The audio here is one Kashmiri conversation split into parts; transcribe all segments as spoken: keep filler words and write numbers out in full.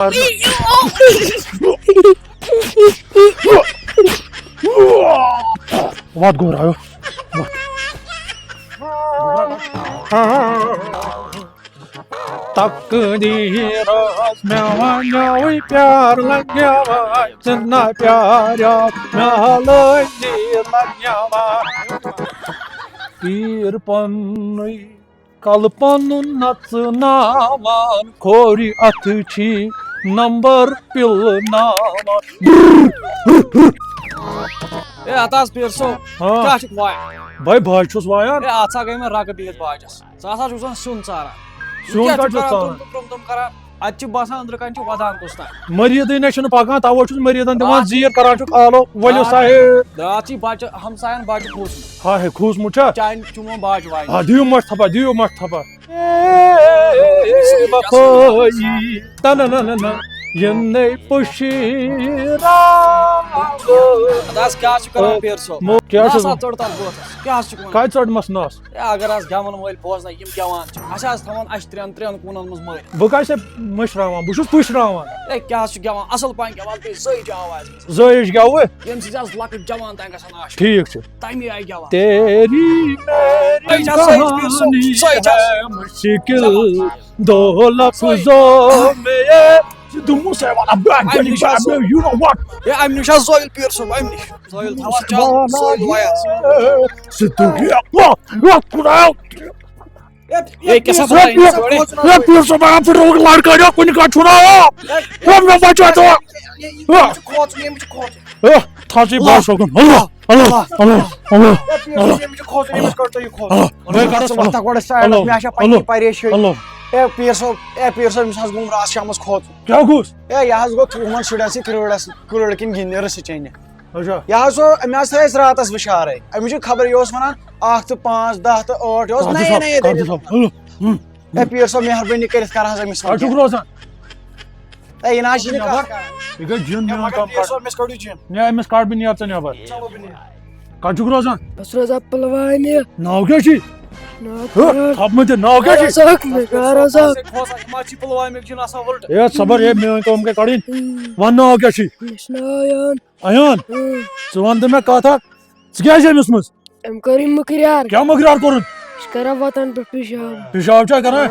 وات گوٚو راو۔ تقدیٖرس مےٚ وَنیوٕے پیار لگیوٕے، ژٕ نہ پیاریو مےٚ لٲجی لگیوٕے۔ پیٖر پننُے کلہٕ پنُن نژناوان، کھوری اتھٕ چھی نمبر پِلناوان۔ اے، اتھ حظ پیٖر صٲب، ہاں۔ کیٛاہ چھُکھ وایان؟ بھائی، بہٕ حظ چھُس وایان۔ اے، اتھ سا گٔے مےٚ رگہٕ بِہِتھ باجس۔ ژٕ ہسا چھُکھ زن سیُن ژاران۔ سیُن کیٛاہ کتہِ چھُکھ چھُس ژاران؟ تُم تُم تُم تُم کران۔ اتہِ چھِ باسان أنٛدرٕ کنہِ چھُ ودان کُس تام۔ مریٖدٕے نہ چھُنہٕ پکان، توے چھُس مریٖدن دِوان آ۔ زیٖر، کران چھُکھ آلو، ؤلِو آ۔ سا ہے۔ راتھ چھِ بچہٕ، ہمساین بچہٕ کھوٗژمُت۔ ہا ہے، کھوٗژمُت چھا؟ چانہِ چون باجہِ واجہِ۔ ہا، دِیِو مۄٹھ تھپا، دِیِو مۄٹھ تھپا۔ اے وفٲیی، تہ نہ نہ نہ نہ، یِنَے پُشی راو۔ اَدٕ حظ، کیٛاہ چھُ کران پیٖر صٲب؟ مو-، کیٛاہ نہ چھُ؟ سا ژٔٹ تَتھ بٲتھَس۔ کیٛاہ حظ چھُکھ وَنان؟ کَتہِ ژٔٹمَس نَس؟ ہے، اگر حظ گٮ۪وَن وٲلۍ بوزنَے، یِم گٮ۪وان چھِ، اَسہِ حظ تھاوَن اَسہِ ترٛٮ۪ن، ترٛٮ۪ن کوٗنَن منٛز مٔرۍ۔ بہٕ کَتہِ چھُسے مٔشراوان؟ بہٕ چھُس پُشراوان۔ ہے، کیٛاہ حظ چھُ گٮ۪وان؟ اَصٕل پَہَن گٮ۪وان، بیٚیہِ زٲیِج آواز۔ زٲیِج گٮ۪وٕ؟ ییٚمہِ سۭتۍ حظ لۄکٕٹۍ جوان تام گژھن عاشق۔ ٹھیٖک چھُ۔ تَمی آیہِ گٮ۪وان۔ تیری میری ہے، چھا زٲیِج پیٖر صٲب؟ کہانی زٲیِج چھا؟ ہے مشکل، دو لفظوں میں یہ۔ ژٕ دوٚپمُت ہے وَلہٕ بہٕ اَمہِ نِش حظ۔ You know what؟ ہے، اَمہِ نِش حظ زٲیِل پیٖر صٲب، اَمہِ نِش۔ زٲیِل تھاوان چَل، زٲیِل وایَس۔ ژٕ دوٚپ یہِ، وَ-، وَ-، خۄدایا۔ ہے، ہے، کیٛاہ سا پیٖر صٲب، بَنٲیِو ہے، ژٕ؟ پیٖر صٲب، آپ لوگ لڑکا جو کُنہِ کا چھُڑاو۔ ہے، مےٚ بچا تو۔ یہِ، یہِ، یہِ چھُ کھوژُن، یہِ چھُ کھوژُن۔ ہے، تھاو ژٕ یہِ بار سوگُن۔ اللہ، اللہ، اللہ، اللہ۔ ہے، پیٖر صٲب، ییٚمِس چھُ کھوژُن، ییٚمِس کٔرۍتو یہِ کھوژُن۔ اللہ۔ ہے، کَرُس وۄتھ۔ وۄتھ گۄڈٕ سایڈَس، اللہ، مےٚ چھےٚ پنٛنی اللہ۔ پریشٲنی۔ اللہ۔ ہے، پیٖر صٲب، ہے، پیٖر صٲب، أمِس حظ گوٚم راتھ شامَس کھوژُن۔ کیٛاہ گوٚژھ؟ ہے، یہِ حظ گوٚو تُہُنٛدٮ۪ن شُرٮ۪ن سۭتۍ کرٛٲڑَس، کرٛٲڑ کِنۍ گِنٛدنہِ رٕژھِ چَنہِ۔ اچھا۔ یہِ حظ اوس، أمۍ حظ تھٲے اَسہِ راتَس وُشارَے۔ أمِس چھُ خبر یہِ اوس وَنان اَکھ تہٕ پانٛژھ، دَہ تہٕ ٲٹھ، یہِ اوس کَتھ نَیے حِساب، نَیے کَتھ دٔلیٖل۔ حِساب؟ اللہ۔ ہُم۔ ہے، پیٖر صٲب، مہربٲنی کٔرِتھ کَر حظ أمِس کَتہِ چھُکھ روزان؟ ہے، یہِ نہ حظ چھِنہٕ نٮ۪بر؟ کَتھ کَران۔ یہِ گٔے جِن ہے، میون مگر کَم پیٖر کَر۔ صٲب، أمِس کٔڑِو جِن۔ نہ، أمِس کَڑ بہٕ، نیر ژٕ نٮ۪بر۔ چلو، بہٕ نیرٕ۔ کَتہِ چھُکھ روزان؟ بہٕ چھُس روزان پُلوامہِ۔ ناو کیٛاہ چھُے؟ ناو ہہ؟ کیٛاہ؟ تھَپھ مہٕ دِ، ناو کیٛاہ چھُے؟ رزاق مےٚ، رزاق۔ کھوژان، یہِ ما چھِ پُلوامِکۍ جِن آسان وٕلٹہٕ؟ ہے، صبر، ہے، میٲنۍ کٲم گٔے کَڑٕنۍ۔ ہُم۔ وَن، ناو کیٛاہ چھُے؟ مےٚ چھُ ناو ایان۔ ایان؟ ہُم۔ ژٕ وَن تہٕ مےٚ کَتھ اَکھ، ژٕ کیٛازِ چھِ أمِس منٛز؟ أمۍ کٔر یہِ مُکریار۔ کیٛاہ مُکریار کوٚرُن؟ یہِ چھُ کران وَتَن پٮ۪ٹھ پِشاب۔ پِشاب چھا کران؟ آ۔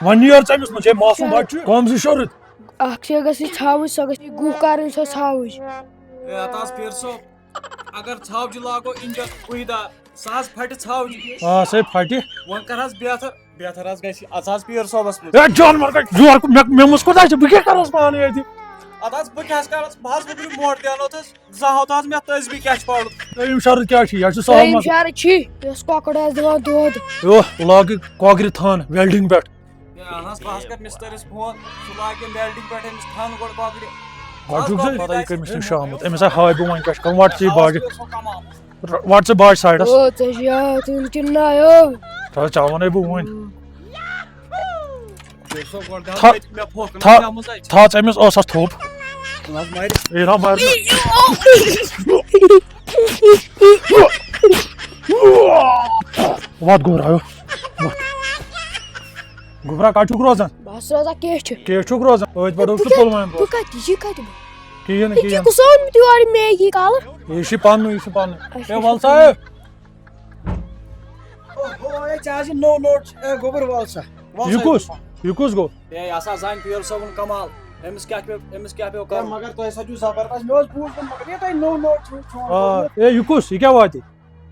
وۄنۍ نیر ژٕ أمِس منٛز، ہے معصوٗم بَچہٕ چھُ، کٲم زِ شوٚرُتھ۔ اَکھ چھِ گژھِ ژھاوٕج، سۄ گژھِ گُہہ کَرٕنۍ، سۄ ژھاوٕج۔ ہے، اَتھ آس پیٖر صٲب، اگر ژھاوجہِ لاگو injection سُے دار، سۄ حظ پھٹہِ ژھاوجہِ۔ آ، سۄے پھٹہِ۔ وۄنۍ کر حظ بہتر، بہتر حظ گژھِ۔ اَتھ حظ پیٖر صٲبَس منٛز۔ ہے، جانوَر کَتہِ؟ جانوَر، مےٚ، مےٚ منٛز کوٗتاہ چھُ؟ بہٕ کیٛاہ کَرَس پانہٕ ییٚتہِ؟ اَدٕ حظ بہٕ کیٛاہ حظ کَرَس؟ بہٕ حظ گوٚو برٛونٛہہ دیٛانو تہٕ زانٛہہ ہاو تہٕ حظ مےٚ تٔسۍ بہٕ کیٛاہ چھُ پَرُن۔ دوٚیِم شرط کیٛاہ چھُ؟ یہِ حظ چھُ سہل دوٚیِم مسلہٕ۔ شرط چھِ، یۄس کۄکُر آسہِ دِوان دۄد۔ یو، لاگہِ کۄکرِ تھَن welding پٮ۪ٹھ۔ ہے، اہن حظ، بہٕ حظ کَرٕ مِستٔرِس فون، سُہ لاگہِ welding پٮ۪ٹھ أمِس تھَن گۄڈٕ کۄکرِ۔ گۄڈٕ چھُکھ ژٕ پَتہٕ یہِ کٔمِس نِش چھُ آمُت؟ أمِس ہا ہاوِ بہٕ وۄنۍ کیٛاہ چھُ کَرُن، وَٹ ژٕ یہِ باجہِ۔ ر-، وَٹ ژٕ باجہِ سایڈَس۔ او، ژےٚ چھِ یاد، ژٕ وٕنہِ کِنہٕ نہ، او؟ تھَو، ژےٚ وَنے بہٕ وۄنۍ۔ تھا-، تھا-، تھا ژٕ أمِس ٲسَس تھوٚپ۔ یہِ نا مَرِ۔ وَتھ گوٚو راو۔ وَتھ۔ گوٚبرا، کَتہِ چھُکھ روزان؟ بہٕ حظ روزان کیچھِ۔ کیچھِ چھُکھ روزان؟ أتھۍ پٮ۪ٹھ اوسُس بہٕ کیٛاہ، پُلوامہِ بہٕ روزان۔ کَتہِ؟ یہِ کَتہِ بہٕ؟ کِہیٖنۍ نہٕ، یہِ کِہیٖنۍ۔ کُس آو مےٚ یورٕ میگی کَلہٕ؟ یہِ چھِ پَننُے، یہِ چھِ پَننُے۔ اچھا، ہے، وَل سا، ہے۔ او، او، ہے، ژےٚ حظ یہِ نوٚو نوٹ، ہے، گوٚبُر، وَل سا۔ وَل یہِ سا، کُس؟ یہِ کُس گوٚو؟ ہے، یہِ ہسا زانہِ پیٖر صٲبُن کمال۔ أمِس کیٛاہ پیوٚو، أمِس کیٛاہ پیوٚو ہے، کرُن؟ مگر تۄہہِ ہسا چھُو زبردست۔ مےٚ اوس بوٗزمُت، مگر یہِ تۄہہِ نوٚو نوٹ چھُو، چھُو آ، ہے، یہِ کُس؟ یہِ کیٛاہ واتہِ؟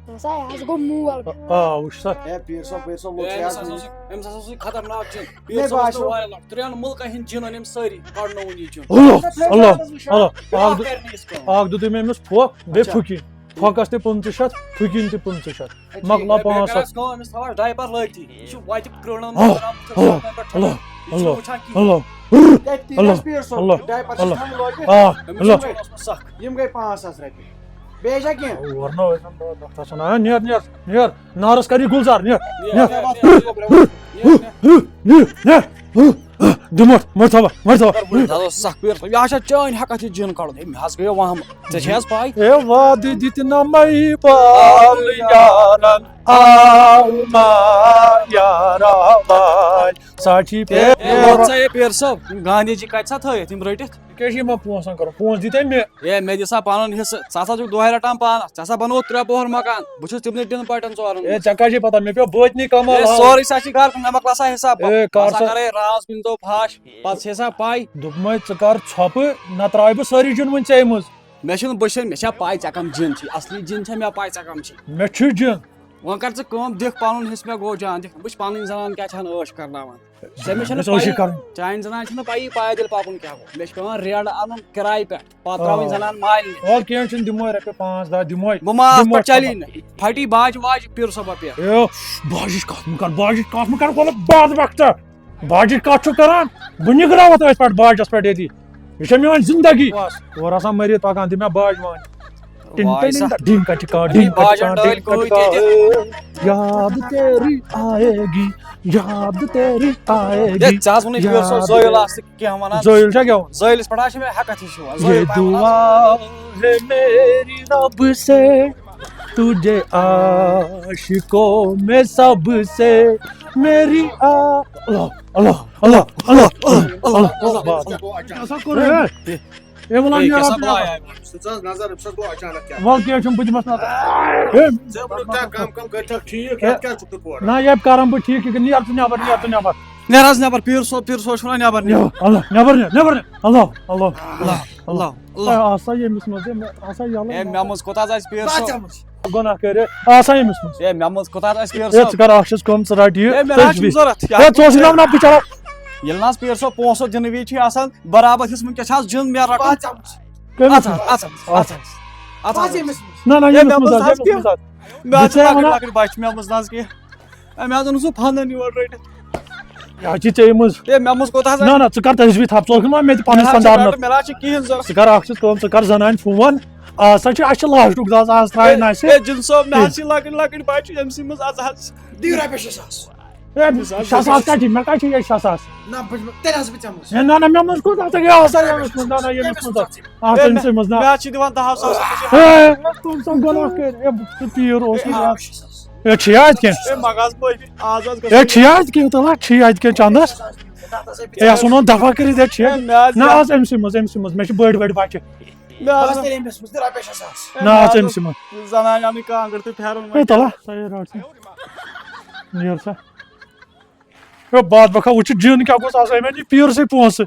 نسا، یہِ حظ گوٚو مول۔ آ، وٕچھ سا۔ ہے، پیٖر صٲب، پیٖر صٲب، وٕچھ ہے، یہِ أمِس حظ۔ ہسا اوس یہِ، أمِس ہسا اوس یہِ خطرناک جِن۔ پیٖر ہے، صٲبَس باسیو۔ پیوٚو واریاہ لۄکُٹ۔ ترٛٮ۪ن مُلکَن ہِنٛدۍ جِنَن أمۍ سٲری کڑنووُن یہِ جِن۔ اللہ، اللہ، اَکھ دیُت، اَکھ دیُت أمۍ أمِس پھۄکھ، بیٚیہِ اچھا۔ پھُکِنۍ۔ پھۄکَس تہِ پٕنٛژٕہ شَتھ، پھُکِنۍ تہِ پٕنٛژٕہ شَتھ۔ مۄکلاو پانٛژھ ہَتھ۔ کٲم، أمِس تھاوان diaper لٲگتھٕے۔ یہِ چھُ وَتہِ کرٛٲڑَن اللہ، کرٛٲڑَن پٮ۪ٹھ چھَکان۔ اللہ، یہِ چھُنہٕ اللہ، وٕچھان کِہیٖنۍ۔ اللہ۔ ہے، تہِ اللہ، چھُ پیٖر صٲب، اللہ، diaper چھُ اللہ۔ تھاوُن لٲگِتھ۔ آ، أمِس اللہ۔ چھُ اوسمُت سَخ۔ یِم گٔے پانٛژھ ساس رۄپیہِ۔ بیٚیہِ چھا کینٛہہ؟ اور نہ ٲسۍ نہٕ بہٕ تَتھ آسان۔ آ، نیر، نیر، نیر۔ نارَس کَر یہِ گُلزار، نیر، نیر، نیر۔ نیر، نیر، نیر۔ نیر، نیر۔ دِ مۄٹھ، مۄٹھ تھاوان، مۄٹھ تھاوان۔ مگر وٕنہِ حظ اوس سَخ پیٖر صٲب۔ یہِ حظ چھا چٲنۍ ہٮ۪کَتھ یہِ جِن کَڑُن؟ أمۍ حظ گٔیو وَہمہٕ۔ ژےٚ چھےٚ حظ پَے؟ ہے وعدٕ دِتۍ نہ مَے بال یارَن، آو نا یارا وال۔ ساچھی ہے، پے- ہے، وَن سا، ہے، پیٖر صٲب، یِم گاندھی جی کَتہِ سا تھٲیِتھ، یِم رٔٹِتھ؟ کیٛاہ چھِ یِمَن پونٛسَن کَرُن؟ پونٛسہٕ دِتھ مےٚ۔ ہے، مےٚ دِ سا پَنُن حِصہٕ، ژٕ ہسا چھُکھ دۄہَے رَٹان پانَس، ژےٚ ہسا بَنوو ترٛےٚ پوہَر مکان، بہٕ چھُس تِمنٕے ٹِن پَٹَن ژورَن ہے، منٛز۔ ژےٚ کَتہِ چھِ پَتہ، مےٚ پیوٚو بٲتنی کَمال ہے، ہاوُن۔ سورُے سا چھِ گَرٕ، مےٚ مۄکلا سا حِساب، ہے، بہٕ کر ہسا سا۔ کَرَے راز کُنہِ دۄہ پھاش، پَتہٕ چھِ سا پَے۔ دوٚپمَے، ژٕ کَر ژھۄپہٕ، نَتہٕ ترٛاوٕ بہٕ سٲری جِن وٕنۍ ژےٚ منٛز۔ مےٚ چھُنہٕ، بہٕ چھُس، مےٚ چھا پَے ژےٚ کَم جِن چھی، اَصلی جِن چھا مےٚ پَے ژےٚ کَم چھی؟ مےٚ چھُ جِن۔ وۄنۍ کر ژٕ کٲم، دِکھ پنُن حصہٕ مےٚ گوٚو جان، دِکھ۔ بہٕ چھُس پنٕنۍ زنان کیٛاہ چھَن عٲش کرناوان۔ ژےٚ مےٚ چھَنہٕ أسۍ ٲسۍ پَیی، کران۔ چانہِ زنانہِ چھَنہٕ پَیی پایدٔلۍ پَکُن کیٛاہ گوٚو۔ مےٚ چھُ پٮ۪وان ریڈ اَنُن کِراے پٮ۪ٹھ، پَتہٕ ترٛاوٕنۍ آ۔ زنان مالنہِ۔ وَلہٕ کینٛہہ چھُنہٕ، دِموے رۄپیہِ پانٛژھ دَہ دِموے۔ بہٕ ما آسہٕ دِموے پَتہٕ چَلی پَتہٕ۔ نہٕ۔ پھٹی باجہِ واجہِ پیٖر صٲبہ پٮ۪ٹھ۔ اے، باجِچ کَتھ مہٕ کَر، باجِچ کَتھ مہٕ کَر، وَلہٕ بد وقتہ۔ باجِچ کَتھ چھُ کَران؟ بہٕ نِگراوَتھ أتھۍ پٮ۪ٹھ باجَس پٮ۪ٹھ ییٚتی۔ یہِ چھےٚ میٛٲنۍ زِندگی۔ بَس۔ اورٕ آسان مٔرِتھ پَکان، دِ مےٚ باج وان۔ ٹِن وای ٹِن سا۔ ٹِن، ڈِنگ کَچہِ کا، اَمی ڈِنگ کَچہِ باجَن کا، ڈٲلۍ ڈِنگ کٔہۍ کَچہِ کا۔ ییٚتہِ؟ یاد تیری آئے گی، یاد تیری آئے ہے، گی۔ ژےٚ حظ ووٚنُے پیٖر صٲب، یاد زٲیِل آسہِ کیٚنٛہہ وَنان۔ زٲیِل چھا کیٛاہ وَنان؟ زٲیلِس پٮ۪ٹھ حظ چھِ مےٚ ہٮ۪کَتھ ہِش یِوان۔ یہ زٲیِل پَے وَنان۔ دعا ہے میری رب سے، تجھے عاشقوں میں سب سے میری آ-، اللہ، اللہ، اللہ، اللہ، اللہ، اللہ، اللہ۔ ہے۔ اے، وَلہٕ ہے، کیٛاہ سا نیران بَلایا؟ سُہ ژٕ حظ نظر، أمِس حظ گوٚو اچانک کیٛاہ۔ وَلہٕ کیٛاہ چھُنہٕ، بہٕ دِمَس نظر۔ ہے۔ ژےٚ ووٚنُتھ کیٛاہ کَم کَم کٔرِتھ ٹھیٖک، ہے۔ یَتھ کیٛاہ چھُکھ ژٕ کوران؟ نہ، یہِ کَرَن بہٕ ٹھیٖک، یہِ کَرٕ، نیر ژٕ نٮ۪بَر، نیر ژٕ نٮ۪بَر۔ نیر حظ نٮ۪بَر، پیٖر صٲب، پیٖر صٲب چھُ وَنان نٮ۪بَر نیر۔ نیر، اللہ، نٮ۪بَر نیر، نٮ۪بَر نیر۔ اللہ، اللہ، اللہ، اللہ۔ اللہ۔ ہے، آسا ییٚمِس منٛز، ہے، آسا یَلہٕ۔ ہے، مےٚ منٛز کوٗتاہ حظ آسہِ پیٖر صٲب؟ گۄناہ کٔرِتھ، آسا ییٚمِس منٛز۔ ہے، مےٚ منٛز کوٗتاہ حظ آسہِ پیٖر ہے، صٲب؟ ژٕ کَر اَکھ چیٖز کٲم، ژٕ رَٹ یہِ ہے، مےٚ نہ حظ چھُنہٕ تٔجویٖز۔ ضوٚرَتھ۔ ہے، ژٕ اوس نہٕ وَنان بِچارٕ۔ ییٚلہِ نہ حظ پیٖر صٲب پونٛسہٕ دِنہٕ وِزِ چھُ آسان برابر حِصہٕ، وٕنکیٚس چھِ حظ جِن مےٚ رَٹُن۔ کٔمِس اَتھ منٛز؟ حظ، اَتھ حظ، اَتھ حظ، اَتھ حظ۔ نہ، نہ، ہے، ییٚمِس مےٚ منٛز منٛز حظ، حظ ییٚمِس کینٛہہ۔ منٛز حظ۔ مےٚ حظ بہٕ چھُس چھُسے لۄکٕٹۍ وَنان۔ لۄکٕٹۍ بَچہِ، مےٚ منٛز نہ حظ کینٛہہ۔ ہے، مےٚ حظ اوٚن سُہ فَنَن یور رٔٹِتھ۔ یہِ حظ چھِ ژےٚ منٛز۔ ہے، مےٚ منٛز کوٗتاہ حظ نہ، آسہِ؟ نہ، ژٕ کَر تٔجویٖز تھَپھ، ژٕ اوسُکھ نہ مےٚ تہِ پَنٕنۍ مےٚ حظ چھِ سَندارنہٕ۔ رَٹُن، مےٚ نہ حظ چھِ کِہیٖنۍ ضوٚرَتھ۔ ژٕ کَر اَکھ چیٖز کٲم، ژٕ کَر زَنانہِ فون۔ آز سا چھِ، اَسہِ چھِ لاسٹُک دَز، آز ترٛایہِ ہے، نہٕ اَسہِ۔ ہے، جِن صٲب، مےٚ حظ چھِ لۄکٕٹۍ لۄکٕٹۍ بَچہِ، أمۍ سٕے منٛز اَژٕ حظ۔ دِیِو رۄپیَس شےٚ ساس۔ ہے، شےٚ ساس کَتہِ چھِ؟ مےٚ کَتہِ چھِ یہِ شےٚ ساس؟ نہ، بہٕ چھُس، تیٚلہِ حظ بہٕ ژےٚ منٛز۔ ہے، نہ، نہ، مےٚ منٛز کوٗتاہ ژےٚ گٔیو آسان؟ ییٚمِس منٛز، نہ، نہ، ییٚمِس منٛز۔ آ، تٔمۍ سٕے منٛز، نہ۔ مےٚ حظ چھِ دِوان دَہ ساس رۄپیہِ۔ ہے، تٔمۍ سُنٛد گۄناہ کٔرۍ۔ ہے، بہٕ چھُس پیٖر اوسمُت۔ ہے، آز چھِ یاد کینٛہہ؟ ہے، مَگہٕ حظ بٔلۍ، آز حظ گژھِ۔ ہے، چھِ یاد کینٛہہ، تَلہ، چھِ یاد کینٛہہ چَندَس؟ ہے، اَسہِ ووٚن دَفا کٔرِتھ، ہے، چھِ یاد۔ ہے، مےٚ حظ نہ، یاد۔ آز أمۍ سٕے منٛز، أمۍ سٕے منٛز۔ مےٚ چھِ بٔڑۍ بٔڑۍ بَچہِ۔ مےٚ حظ بس تیٚلہِ أمِس منٛز تہِ رۄپیَس شےٚ ساس۔ ہے، نہ، مےٚ آز حظ أمۍ سٕے منٛز۔ زَنانہِ اَنٕنۍ کانٛگٕر تہٕ پھٮ۪رُن۔ ہے، تَلہ، سا یہِ رَٹ سا۔ نیر سا۔ ہے، باد بخا، وٕچھ جِن کیٛاہ گوٚژھ آسان، مےٚ دِ پیٖر سٕے پونٛسہٕ۔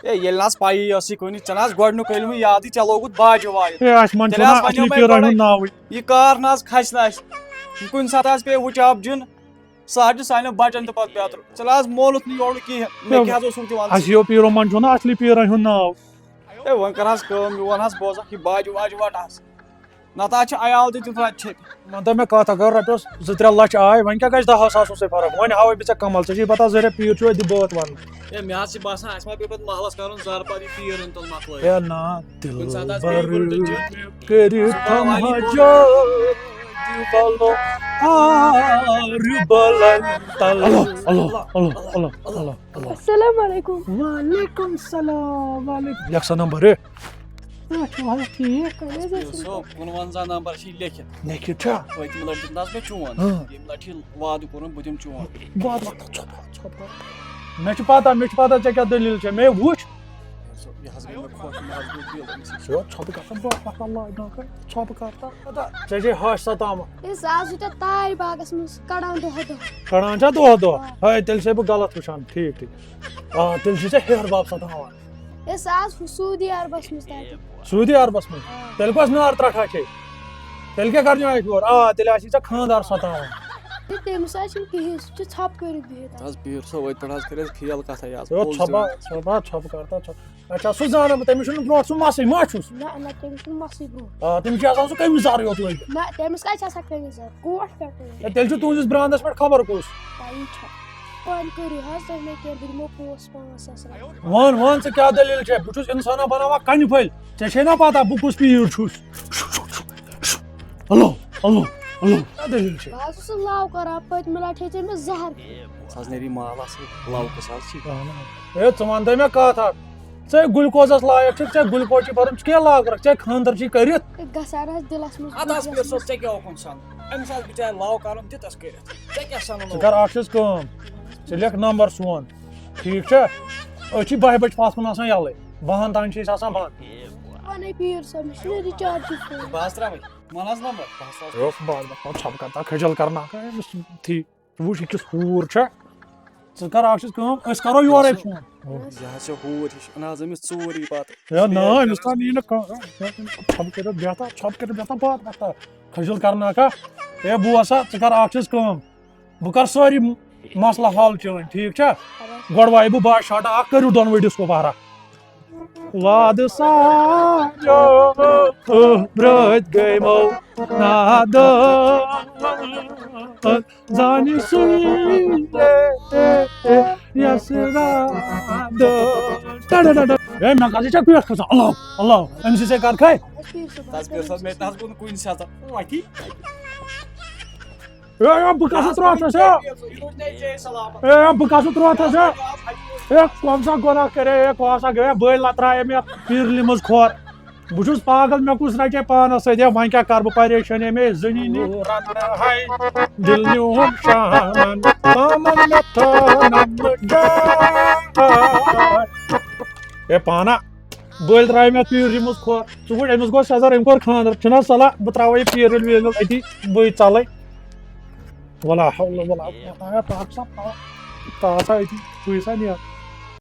ہے، ییٚلہِ نہ حظ پَیی ٲسٕے کُنہِ، ژےٚ نہ حظ گۄڈٕنیُک علمٕے یادٕے، ژےٚ لوگُتھ باجہِ وایِنۍ۔ ہے، اَسہِ منٛز تیٚلہِ چھُنہ حظ وَنیو اَصلی مےٚ پیٖرَن گۄڈَے، ہُنٛد ناوٕے۔ یہِ کار نہ حظ کھَسہِ نہٕ اَسہِ۔ یہِ کُنہِ ساتہٕ حظ پیٚیہِ وٕچاب جِن، سُہ حظ چھُ سانٮ۪ن بَچَن تہِ پَتہٕ بیترٕ۔ ژےٚ نہ حظ مونُتھ نہٕ یورٕ کِہیٖنۍ، مےٚ ہے، کیٛاہ حظ اوسُتھ تہِ وَنُن؟ اَسہِ یو پیٖرو منٛز چھُنہ اَصلی پیٖرَن ہُنٛد ناو۔ ہے، وۄنۍ کَر حظ کٲم، میون حظ بوز اَکھ یہِ باجہِ واجہِ وَٹ حظ۔ نَتہٕ حظ چھِ عیال تہِ دیُت اَتہِ چھٔپِتھ۔ وۄنۍ دَپ مےٚ کَتھ، اگر رۄپیَس زٕ ترٛےٚ لَچھ آے، وۄنۍ کیٛاہ گژھِ دَہَس ساسَن سۭتۍ فرق؟ وۄنۍ ہاوَے بہٕ ژےٚ کَمَل، ژےٚ چھے پَتہ زٔہریا پیٖر چھُ اَتہِ بٲتھ وَنُن۔ ہے، مےٚ حظ چھِ باسان، اَسہِ ما پیٚیہِ پَتہٕ محلَس کَرُن زَرٕ پَتہٕ یہِ پیٖر أنۍ تُل مۄکلٲیِتھ۔ ہے نا، کُنہِ ساتہٕ حظ پیٚیہِ دِلبَر وُلٹہٕ دیُن۔ کٔرِتھ ہم حاجت، وَلو آر بلند تَل۔ اللہ، اللہ، اللہ، اللہ، اللہ، اللہ۔ السلام علیکم۔ وعلیکم السلام، وعلیکم۔ لیکھ سا نمبر، ہے۔ تُہۍ چھِو حظ ٹھیٖک؟ اَہَن حظ، اَصٕل صٲب، پٲٹھۍ۔ کُنوَنزاہ نمبر چھِ لیکھِتھ۔ لیکھِتھ چھا؟ پٔتمہِ لَٹہِ دیُت نہ حظ مےٚ چون؟ ہاں۔ ییٚمہِ لَٹہِ چھِ وعدٕ کوٚرمُت، بہٕ دِمہٕ چون۔ وعدٕ وَعدٕ ژھۄپہٕ، ژھۄپہٕ۔ مےٚ چھِ پَتہ، مےٚ چھِ پَتہ ژےٚ کیٛاہ دٔلیٖل چھےٚ۔ مےٚ وٕچھ۔ یہِ حظ گوٚو مےٚ خۄش، مےٚ حظ گوٚو دِل أمِس سۭتۍ۔ یہِ ژھۄپہٕ کَتھ، بہٕ پَتہ لاگہِ نہٕ کَرٕنۍ، ژھۄپہٕ کَتھ۔ پَتہ ژےٚ چھے ہَش سَتاوان۔ ہے، سُہ حظ چھُ تَتھ تارِ باغَس منٛز کَڑان دۄہ دۄہ۔ کَڑان چھا دۄہ دۄہ؟ ہاں۔ ہے، تیٚلہِ چھُسَے بہٕ غلط وٕچھان۔ ٹھیٖک، ٹھیٖک۔ آ، تیٚلہِ چھُے ژےٚ ہیٚہَر بَب سَتاوان۔ ہے، سُہ حظ ہُہ سعودی عربَس منٛز تَتہِ۔ سعودی عربَس منٛز؟ ہاں۔ تیٚلہِ کۄس نار ترٛٹھا چھے؟ تیٚلہِ کیٛاہ کَرنہِ آیَکھ یور؟ آ، تیٚلہِ آسی ژےٚ خانٛدار سَتاوان۔ ہے، تٔمِس حظ چھُنہٕ کِہیٖنۍ، سُہ چھُ ژھۄپہٕ کٔرِتھ بِہِتھ حظ۔ حظ پیٖر صٲب، أتھۍ پٮ۪ٹھ حظ کٔرِو أسۍ کھیل کَتھا یہِ حظ۔ ہے، پوٚز ژھۄپہٕ، چھُ۔ ژھۄپہٕ، ژھۄپہٕ کَر تہٕ ژھۄپہٕ۔ اچھا، سُہ زانَن بہٕ، تٔمِس چھُنہٕ برونٛٹھ سُہ مَسٕے، ما چھُس؟ نہ، نہ، تٔمِس چھُنہٕ مَسٕے برونٛٹھ۔ آ، تٔمِس چھُ آسان سُہ قمیٖض یَزارٕے یوت لٲگِتھ۔ نہ، تٔمِس کَتہِ چھِ آسان قمیٖض یَزار؟ کوٹ پٮ۪ٹھ تُلُن۔ ہے، تیٚلہِ چھُ تُہٕنٛدِس برٛانٛدَس پٮ۪ٹھ خبر کُس۔ پَیی چھےٚ۔ وۄنۍ کٔرِو حظ تُہۍ مےٚ کینٛہہ، بہٕ دِمو پونٛسہٕ پانٛژھ ساس رۄپیہِ۔ وَن، وَن، ژٕ کیٛاہ دٔلیٖل چھےٚ؟ بہٕ چھُس اِنسانا بَناوان کَنہِ پھٔلۍ۔ ژےٚ چھے نا پَتہ بہٕ کُس پیٖر چھُس؟ Hello, hello, hello. کیٛاہ دٔلیٖل چھےٚ؟ بہٕ حظ اوسُس love کران، پٔتمہِ لٹہِ ہیٚژے مےٚ زہر۔ ژٕ حظ نیری مال اصٕل، love کُس حظ چھی؟ اہن حظ۔ ہے، ژٕ وَن تہٕ مےٚ کَتھ اَکھ۔ ژٕ ہے گلوکوزَس لایق چھُکھ، ژےٚ گلوکوز چھی بَرُن، ژٕ کیٛاہ لاگہٕ رَکھ؟ ژےٚ خانٛدر چھی کٔرِتھ؟ ہے، گژھان حظ دِلَس منٛز اَدٕ حظ گُزرَس پیٖر صٲب، منٛز۔ ژےٚ کیٛاہ اوکُن سَنُن؟ أمِس حظ بِچارِ love کَرُن دیُت اَسہِ کٔرِتھ۔ ژےٚ کیٛاہ سَنُن ژٕ اوکُن؟ کَر اَکھ چیٖز کٲم، ژٕ لیکھ نمبر سون، ٹھیٖک چھا؟ أسۍ چھِ باہہِ بجہِ پتھ کُن آسان یَلَے، باہَن تام چھِ أسۍ آسان بنٛد۔ وَنے پیٖر صٲب، مےٚ چھُنہٕ رِچارجٕے فون۔ بہٕ حظ ترٛاوَے، وَن حظ نمبر، بہٕ حظ ترٛاوَے۔ یوٚس بار بار چھَپھ کرتا، خجل کرناکھ أمِس تھی۔ ژٕ وٕچھ یہِ کِژھ ہوٗر چھےٚ، ژٕ کر اَکھ چیٖز کٲم، أسۍ کرو یورَے فون۔ یہِ حظ چھِ ہوٗر ہِش، نہ حظ أمِس ژوٗر یی پَتہٕ۔ ہے نہ، أمِس تام یی نہٕ کانٛہہ۔ ژھۄپہٕ کٔرِتھ بیٚہتھا، ژھۄپہٕ کٔرِتھ بیٚہتھا، بہٕ ہا بہتھا۔ خجل کرناکھا۔ ہے بوز سا، ژٕ کر اَکھ چیٖز کٲم، بہٕ کر سٲری مسلہٕ حل چٲنۍ، ٹھیٖک چھا؟ گۄڈٕ وایہِ بہٕ بہٕ شاٹا اَکھ، کٔرِو دۄنوَے ڈِسکو بہرا۔ وادٕ ساریو برٛٲتۍ گٔے مو نادان۔ زانہِ سُے یس رادو۔ ٹڈ ٹڈ۔ ہے، مےٚ کتھ چھےٚ پٮ۪ٹھ کھسان؟ اللہ، اللہ، أمۍ سٕے سۭتۍ کر کھے؟ اَسہِ پیٖر صٲب، تَس پیٚٹھ سا مےٚ تَس گوٚو نہٕ کُنہِ ساتہٕ وَتھی۔ ہے، ہے، بہٕ کَس ترٛوٹھس ہے؟ یہِ روٗد نے جے سلامت۔ ہے، بہٕ کَس ترٛوٹھس ہے؟ ہے، کۄم سا گۄناہ کرے، ہے، کۄم سا گٔے، بٔلۍ لترایے مےٚ پیٖرلہِ منٛز کھۄر۔ بہٕ چھُس پاگل، مےٚ کُس رَٹہِ پانَس سۭتۍ؟ ہے، وۄنۍ کیٛاہ کَرٕ بہٕ؟ پریشٲنی مےٚ زٔنی نی۔ دِل نیوٗہُم شامَن، پامَن مےٚ تھٲونَم نہٕ جاے۔ ہے، پانا، بٔلۍ درٛاے مےٚ پیٖرِ منٛز کھۄر۔ ژٕ وٕچھ، أمِس گوٚو سٮ۪زر، أمۍ کوٚر خانٛدر۔ چھُنہ صلاح، بہٕ ترٛاوَے یہِ پیٖرِل ویٖرِل أتی، بٕے ژَلَے۔ ولا حول ولا قوة، ہے، پاک صاحب، پاک۔ ژٕ آسا أتی، بٕے سا نیر۔